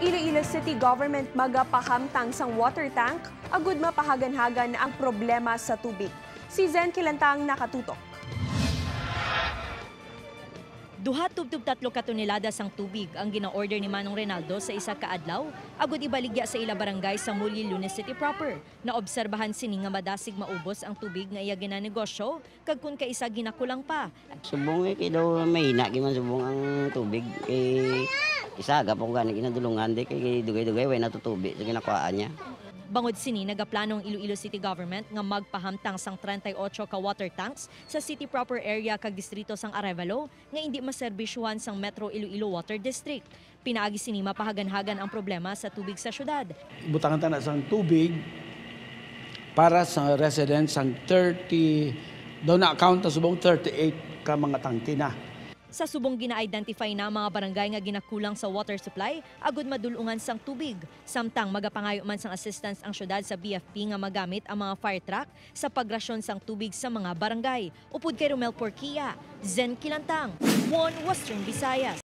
Iloilo City Government magapahamtang sang water tank agud mapahaganhagan ang problema sa tubig. Si Zen Kilantang, nakatutok. 2.3 ka tonelada sang tubig ang gina-order ni Manong Renaldo sa isa ka adlaw agud ibaligya sa ila barangay sa Mulil, Lunes City proper. Naobserbahan sini nga madasig maubos ang tubig nga iya ginanegosyo kag kun kaisa ginakulang pa. Subong eh, kay daw mahina man subong ang tubig. Kay isa pa ko gani ginadulungan di kay dugay-dugay way natutubi sa ginakuhaan niya. Bangod sini, nagaplano ang Iloilo City Government nga magpahamtang sang 38 ka water tanks sa city proper area kag distrito sang Arevalo nga hindi maserbisyuhan sang Metro Iloilo Water District. Pinaagi sini, mapahaganhagan ang problema sa tubig sa syudad. Butangan ta na sang tubig para sa residents ang 30 daw na account na subong 38 ka mga tangke na. Sa subong, gina-identify na ang mga barangay nga ginakulang sa water supply agud madulungan sang tubig. Samtang magapangayo man sang assistance ang syudad sa BFP nga magamit ang mga fire truck sa pagrasyon sang tubig sa mga barangay. Upod kay Romel Porquia, Zen Kilantang, One Western Visayas.